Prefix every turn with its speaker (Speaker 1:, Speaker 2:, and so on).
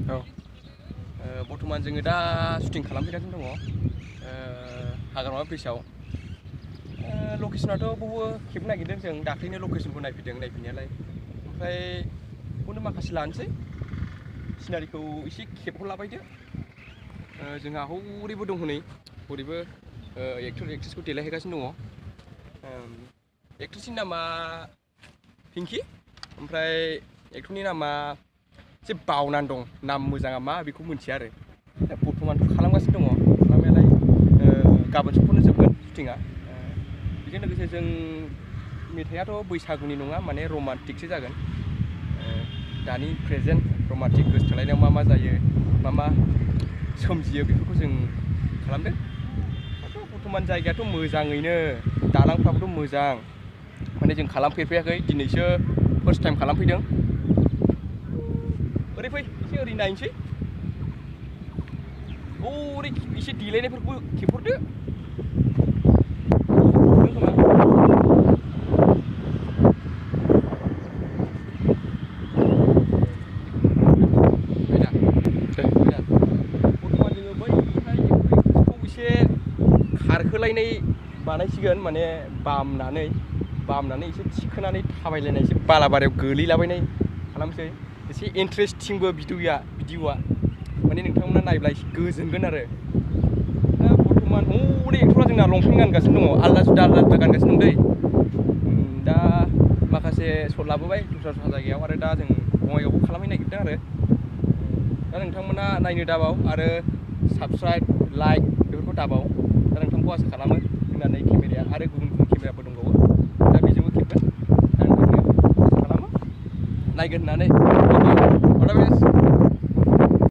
Speaker 1: औ
Speaker 2: बर्थमान जोङो दा शुटिं खालामफैगासिनो दङ हाग्रामा ब्रिजआव लकेसनाथ' बबावबो खेबनो नागिरदों जों दाख्लैनो लकेसनखौ नायफैदों नायफैनायालाय ओमफ्राय बेखौनो माखासे लानोसै सिनारिखौ एसे खेबहरलाबायदो जोंहा हरैबो दं हनै हरैबो एक्टर एक्ट्रेसखौ देलायहोगासिनो दङ एक्ट्रेसनि नामा पिंकि ओमफ्राय एक्टरनि नामा एसे बावनानै दं नाम मोजाङा मा बेखौ मिन्थिया आरो दा बर्थमानथ' खालामगासिनो दङ खालामनायालाय गाबोन समफोरनो जोबगोन शुटिंआ बेजों लोगोसे जों मेथाइआथ' बैसागुनि नङा माने रमान्टिकसो जागोन दानि प्रेजेन्ट रमान्टिक गोसोथोलायनायाव मा मा जायो मा सोमजियो बेफोरखौ जों खालामदों बर्थमान जायगायाथ' मोजाङैनो दालांफ्राबोथ' मोजां माने जों खालामफेरफेराखै दिनैसो फार्स्ट टाइम खालामफैदों ओरै फै एसे ओरै नायनोसै ओरै एसे देलायनायफोरखौ खेबहरदो बर्थमान जोङो बैहाय एसे खारखोलायनाय बानायसिगोन माने बामनानै एसे थिखोनानै थाबायलायनाय एसे बालाबारियाव गोलैलाबायनाय खालामसै एसे इन्ट्रेस्टिंबो भिडिअ'आ माने नोंथांमोना नायब्ला एसे गोजोनगोन आरो दा बर्थमान हरै एक्टरा जोंना लंपेन्ट गानगासिनो दङ आलदा जुदा गानगासिनो दं दै दा माखासे शट लाबोबाय दस्रा जायगायाव आरो दा जों बङाइगावआवबो खालामहैनो नागिरदों आरो दा नोंथांमोना नायनो दाबाव आरो साबस्क्राइब लाइक बेफोरखौ दाबाव दा नोंथांखौ आसा खालामो जोंना नै केमेराया आरो गुबुन केमेराबो दंबावो दा बेजोंबो खेबगोन दा नोंथांनो आसा खालामो नायगोन होननानै